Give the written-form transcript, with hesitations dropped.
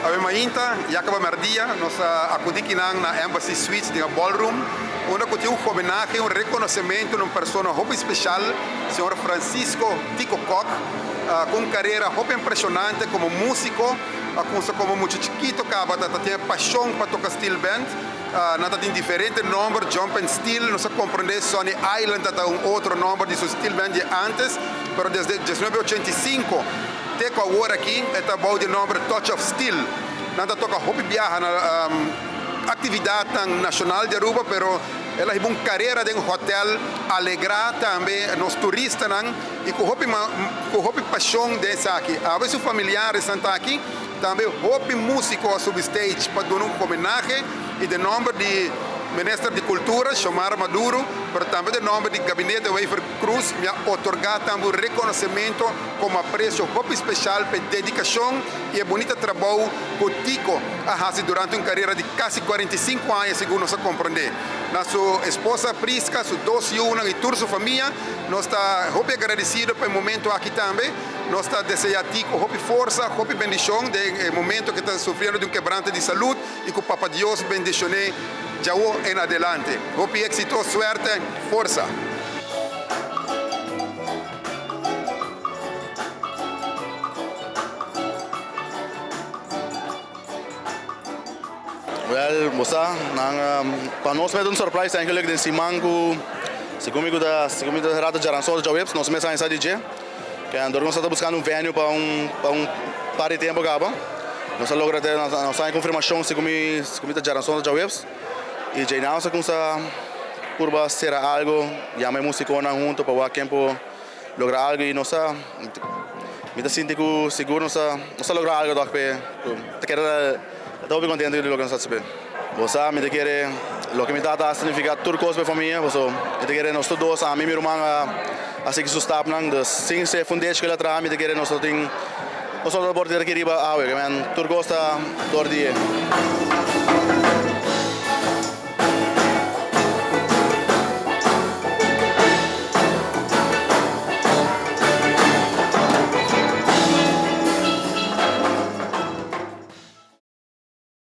Awe mainta, ya caba merdia, nos a acudi kinan na Embassy Suites den e ballroom, unda cu tin un homenahe, un reconocemento na un persona hopi special, señor Francisco Tico Kock, cu un carera hopi impresionante como musico, a cuminsa como mucha chikito caba ta tin e pasion pa toca steel band. Nan ta tin diferente nomber, Jump and Steel, nos a comprende Sonny Island ta ta un otro nomber di su steel band di antes, pero desde 1985 te cu awor aki e ta bou di e nomber Touch of Steel. Nan ta toca hopi biaha na actividadnan nacional di Aruba, pero el a hiba un carera den hotel, alegra tambe nos turistanan y cu hopi cu hopi pasion den esaki. Awe su familiaresnan ta aki. Tambe hopi musico a subi stage pa duna un homenahe y den nomber di Minister di Cultura, Xiomara Maduro, pero tambe den nomber di Gabinete Wever Croes mi a otorga tambe un reconocemento como aprecio hopi special pa e dedicacion y e bunita trabou cu Tico a haci durante un carera di casi 45 aña segun nos a comprende. Na su esposa Prisca, su dos yiunan y tur su famia nos ta hopi agradecido pa e momento aki tambe. Nos ta desea ti cu hopi forsa, hopi bendicion den e momento cu ta sufriendo di un kebrante di salud y cu Papa Dios bendicione djawo en adelante. Hopi exito, suerte, forsa. Wel, bo sa, nan pa nos mester un surprise eigenlijk den siman cu segun mi cu ta segun mi ta rato djaranson djaweps nos mes a haya sa di dje. Dor nos ta buscando un venue pa un pa un par di tempo caba nos a logra te nos a haña confirmacion segun mi segun mi ta djaranson ta djaweps y djei nan nos a cuminsa purba cera algo yama e musiconan hunto pa wak ken por logra algo y nos a mi ta sinti cu sigur nos a nos a logra algo tok p'e ta keda ta hopi contento di loke nos a haci p'e. Bo sa mi ta kere loke mi tata a significa tur cos pa e famia paso mi ta kere nos tur dos ami y mi ruman a sigui su stapnan dus sin e fundeshi cu el a traha mi ta kere nos lo tin nos lo ta por tin aki riba awe tur cos ta door di e.